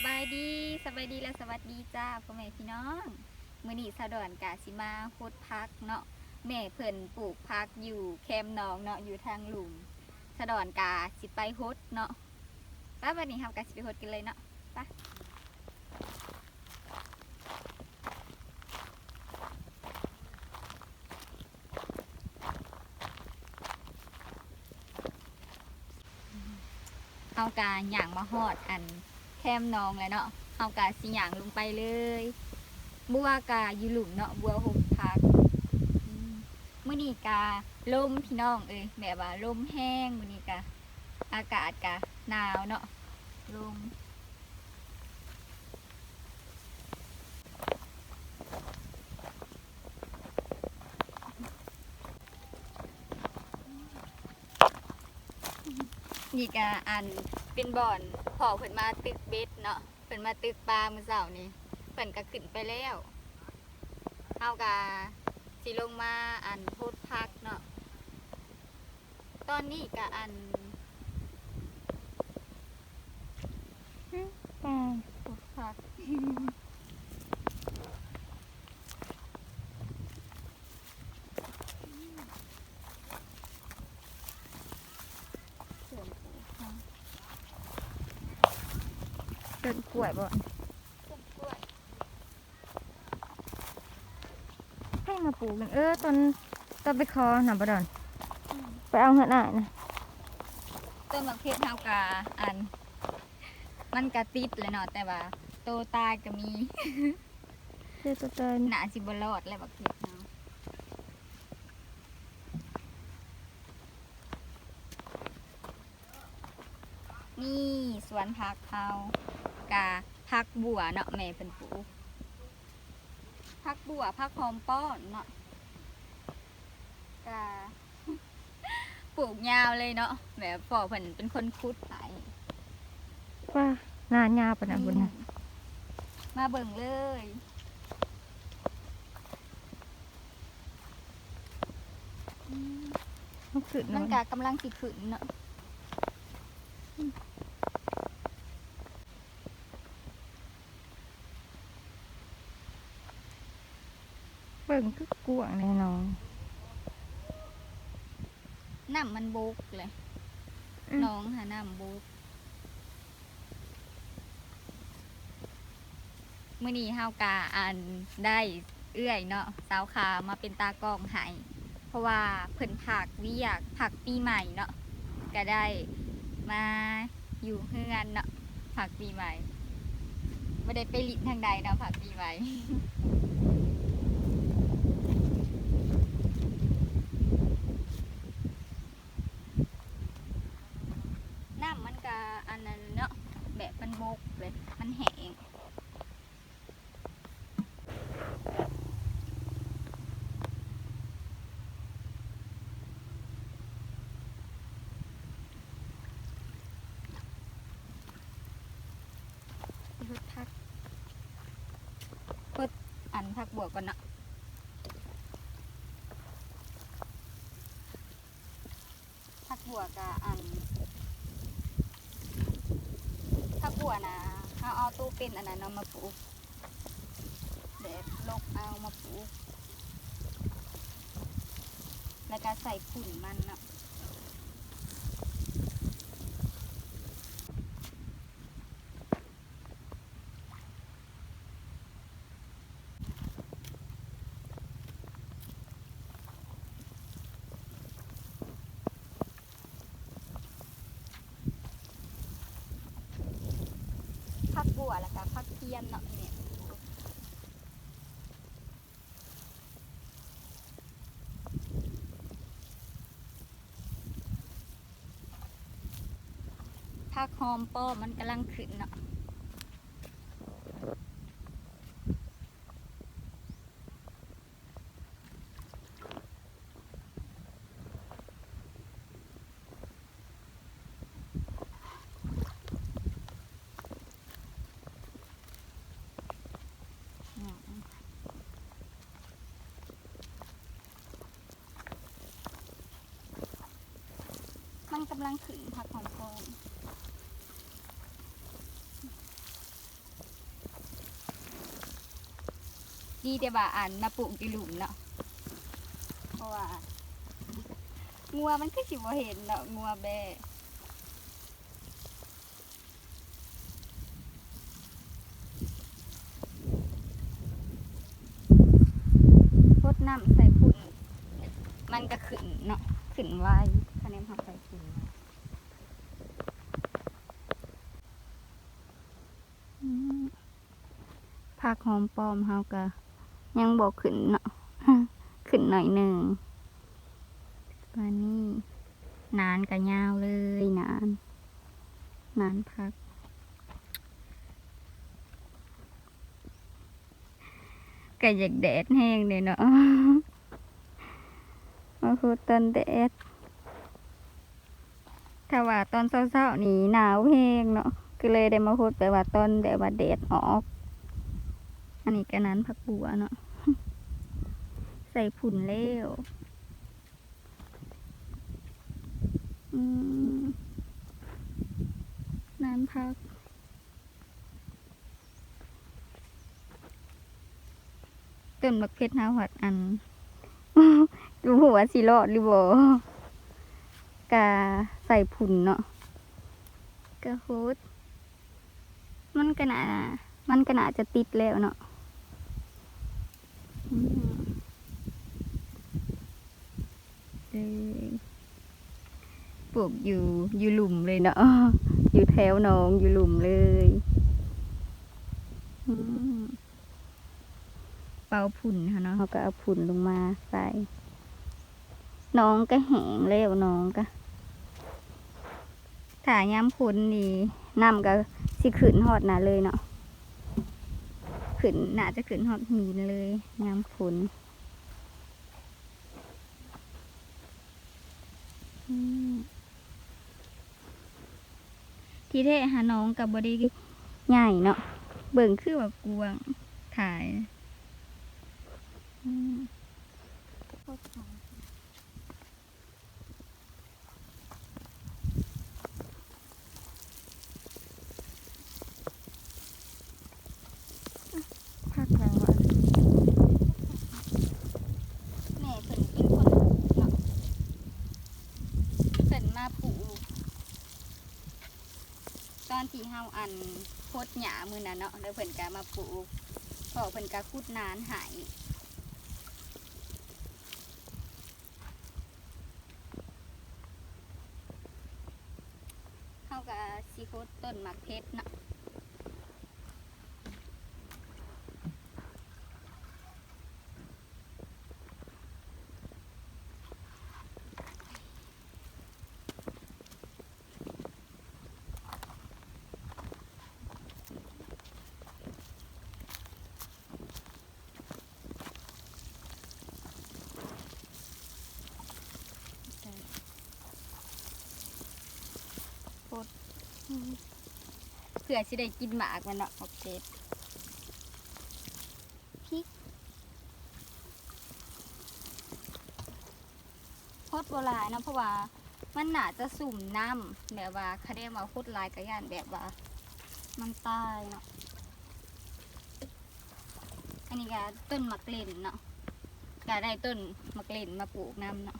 ສະບາຍດີ ສະບາຍດີ ແລະ ສະຫວັດດີຈ້າ ພໍ່ແມ່ພີ່ນ້ອງ. ມື້ນີ້ສາວດອນກະຊິມາຫົດຜັກເນາະ, ແມ່ເພິ່ນປູກຜັກຢູ່ແຄມໜອງເນາະ ຢູ່ທາງລຸ່ມ. ສາວດອນກະຊິໄປຫົດເນາະ. ໄປ ບັດນີ້ເຮົາກະຊິໄປຫົດກັນເລີຍເນາະ. ໄປ. ເຮົາກະຍ່າງມາຮອດອັນແຄມໜອງແລ້ວເນາະ, ເຮົາກະຊິຍ່າງລົງໄປເລີຍ. ບົວກະຢູ່ລຸ່ມເນາະ, ບົວຫົດຜັກ. ອືມ ມື້ນີ້ກະລົມພີ່ນ້ອງເອີຍ, ແບບວ່າລົມແຮງ, ມື້ນີ້ກະອາກາດກະໜາວເນາະ, ລົມ. ນີ້ກະອັນເປັນບ່ອນພໍ່ເພິ່ນມາຕຶກເບັດເນາະ, ເພິ່ນມາຕຶກປາມື້ເຊົ້ານີ້, ເພິ່ນກະຂຶ້ນໄປແລ້ວ. ເຮົາກະຊິລົງມາອັນຫົດຜັກເນາະ. ຕອນນີ້ກະອັນ ອືມ ປາ ໂອ້ ຜັກ ຕົ້ນກ້ວຍບໍ່? ຕົ້ນກ້ວຍ. ໃຜມາປູກນີ້? ເອີ ຕອນ ຕອນໄປຂໍນຳບໍ່ດອນ ອືມ ໄປເອົາເຮືອນອ້າຍນະ. ຕົ້ນບັກເພັດເຮົາກະ ອັນ ມັນກະຕິດແຫຼະເນາະ ແຕ່ວ່າໂຕຕາຍກະມີ. ເຈໂຕຕາຍ ໜ້າຊິບໍ່ລອດແຫຼະບັກເພັດເຮົາ. ນີ້ສວນຜັກເຮົາ ກະຜັກບົວເນາະ ແມ່ເພິ່ນປູກ ຜັກບົວ ຜັກຫອມປ້ອມເນາະ ກະປູກຍາວເລີຍເນາະ ແບບພໍ່ເພິ່ນເປັນຄົນຂຸດໃຫ້. ວ້າ ນາຍາວປານນັ້ນພຸ້ນນະ ອືມ ມາເບິ່ງເລີຍ. ອືມ ມັນຂຶ້ນ ມັນກະກຳລັງຊິຂຶ້ນເນາະ. ເບິ່ງຄືກວ້າງແນ່ນອນ. ນ້ຳມັນບົກເລີຍ ອືມ ໜອງຫານ້ຳບົກ. ມື້ນີ້ເຮົາກະ ອັນ ໄດ້ເອື້ອຍເນາະ ສາວຂາວມາເປັນຕາກ້ອງໃຫ້ ເພາະວ່າເພິ່ນພັກວຽກ ພັກປີໃໝ່ເນາະ ກະໄດ້ມາຢູ່ເຮືອນເນາະ ພັກປີໃໝ່ ບໍ່ໄດ້ໄປຫຼິ້ນທາງໃດເນາະ ພັກປີໃໝ່. ນ້ຳມັນກະອັນນັ້ນເນາະ ແບບມັນບົກເລີຍ ມັນແຫ້ງ. ຫົດຜັກ ຫົດອັນຜັກບົວກ່ອນເນາະ. ຜັກບົວກະອັນ ຜັກບົວນະ ເຮົາເອົາໂຕເປັນອັນນັ້ນເນາະມາປູກ ແບບຫຼົກເອົາມາປູກ ແລ້ວກະໃສ່ຝຸ່ນມັນເນາະ. ຜັກບົວ ແລ້ວກະຜັກທຽມເນາະແມ່. ຜັກຫອມປ້ອມມັນກຳລັງຂຶ້ນເນາະ. ມັນກຳລັງຂຶ້ນ ຜັກຫອມປ້ອມ. ດີແຕ່ວ່າອັນມາປູກຢູ່ລຸ່ມເນາະ ເພາະວ່າງົວມັນຄືຊິບໍ່ເຫັນເນາະ ງົວແບ້. ຫົດນ້ຳໃສ່ຝຸ່ນ ມັນກະຂຶ້ນເນາະ ຂຶ້ນໄວ ຄະແນນເຮົາໃສ່ຝຸ່ນ. ອືມ ຜັກຫອມປ້ອມເຮົາກະຍັງບໍ່ຂຶ້ນເນາະ ຂຶ້ນໜ້ອຍໜຶ່ງ. ບາດນີ້ໜານກະຍາວເລີຍ ໜານ ໜານຜັກ ກະຢາກແດດແຮງເດເນາະ ມາໂພດຕອນແດດ. ຖ້າວ່າຕອນເຊົ້າໆນີ້ໜາວແຮງເນາະ ກໍເລີຍໄດ້ມາໂພດແບບວ່າຕອນແບບວ່າແດດອອກ. ອັນນີ້ກະນັ້ນຜັກບົວເນາະ ໃສ່ຝຸ່ນແລ້ວ. ອືມ ນ້ຳຜັກ ຕົ້ນບັກເຜັດເຮົາພັດອັນ ບໍ່ຮູ້ວ່າຊິລອດຫຼືບໍ່ ກະໃສ່ຝຸ່ນເນາະ ກະໂພດ ມັນກະໜ້າ ມັນກະໜ້າຈະຕິດແລ້ວເນາະ. ອືມ ເອີ ປູກຢູ່ ຢູ່ລຸ່ມເລີຍເນາະ ຢູ່ແຖວໜອງ ຢູ່ລຸ່ມເລີຍ. ອືມ ເປົ່າຝຸ່ນເຮົາເນາະ ເຮົາກໍເອົາຝຸ່ນລົງມາໃສ່. ໜອງກໍແຫ້ງແລ້ວ ໜອງກໍ ຖ້າຍາມຝົນນີ້ ນ້ຳກໍຊິຂຶ້ນຮອດໜ້າເລີຍເນາະ ຂຶ້ນ ໜ້າຈະຂຶ້ນຮອດຫີນເລີຍຍາມຝົນ. ອືມ ທີ່ແທ້ຫາໜອງກໍບໍ່ໄດ້ໃຫຍ່ເນາະ ເບິ່ງຄືວ່າກວ້າງ ຖ່າຍ ອືມ. ຜັກຫຍັງວະ ແມ່ເພິ່ນເປັນຄົນປູກເນາະ ເພິ່ນມາປູກ ຕອນທີ່ເຮົາອັນ ໂພດຫຍ້າມື້ນັ້ນເນາະ ແລ້ວເພິ່ນກະມາປູກ ພໍ່ເພິ່ນກະຂຸດໜານໃຫ້. ເຮົາກະຊິຂຸດຕົ້ນໝາກເຜັດເນາະ. ໂພດ ເພື່ອຊິໄດ້ກິນໝາກມັນເນາະ ໝາກເຜັດ ພິກ. ຫົດບໍ່ຫຼາຍເນາະ ເພາະວ່າມັນໜ້າຈະຊຸ່ມນ້ຳ ແບບວ່າຄະແນນວ່າຫົດຫຼາຍກະຢ້ານແບບວ່າມັນຕາຍເນາະ. ອັນນີ້ກະຕົ້ນໝາກເລັ່ນເນາະ ກະໄດ້ຕົ້ນໝາກເລັ່ນມາປູກນຳເນາະ.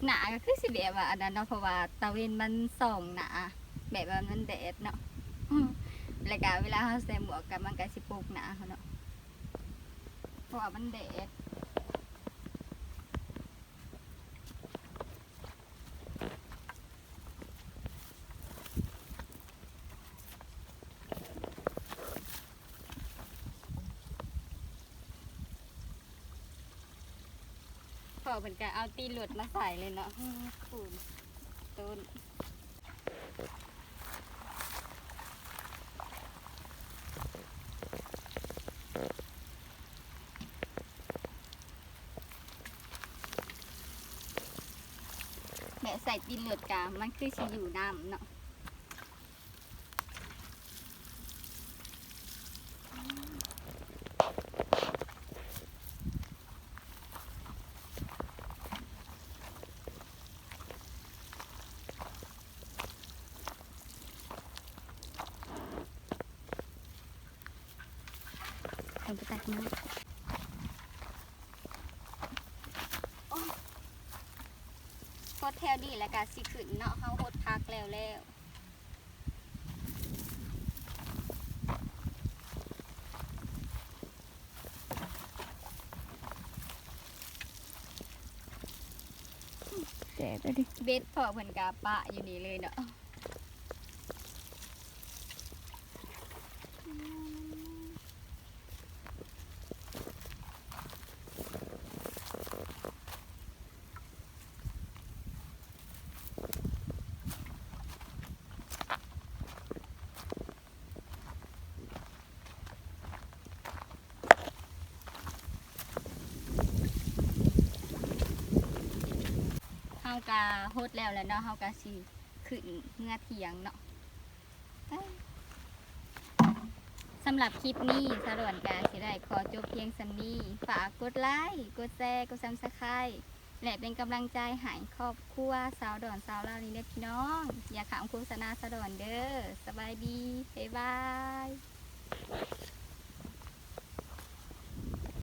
ໜ້າກໍຄືຊິແບບວ່າອັນນັ້ນເນາະ ເພາະວ່າຕາເວັນມັນສ່ອງໜ້າ ແບບວ່າມັນແດດເນາະ ແລ້ວກະເວລາເຮົາໃສ່ໝວກກະມັນກະຊິປົກໜ້າເຮົາເນາະ ເພາະວ່າມັນແດດ. ເພ ເພິ່ນກໍເອົາຕີນລົດມາໃສ່ເລີຍເນາະ. ໂອ້ ຂູດຕົ້ນ ແບບໃສ່ຕີນລົດກະມັນຄືຊິຢູ່ນຳເນາະ. ເອົາໄປຕັກນ້ຳ. ໂອ້ຍ ຫົດແຖວນີ້ແລ້ວກະຊິຂຶ້ນເນາະ, ເຮົາຫົດຜັກແລ້ວແລ້ວ. ແຕກແລ້ວເດ. ເບັດພໍ່ເພິ່ນກະປະຢູ່ນີ້ເລີຍເນາະ. ເຮົາກະຫົດແລ້ວແຫຼະເນາະ, ເຮົາກະຊິຂຶ້ນເມືອຖຽງເນາະ. ສຳລັບຄລິບນີ້ ສາວດອນກະຊິໄດ້ຂໍຈົບພຽງສ່ຳນີ້. ຝາກກົດໄລ, ກົດແຊ, ກົດ Subscribe ແລະ ເປັນກຳລັງໃຈໃຫ້ຄອບຄົວສາວດອນສາວລາວນີ້ເດີພີ່ນ້ອງ. ຢ່າຂ້າມໂຄສະນາສາວດອນເດີ. ສະບາຍດີ ບາຍບາຍ.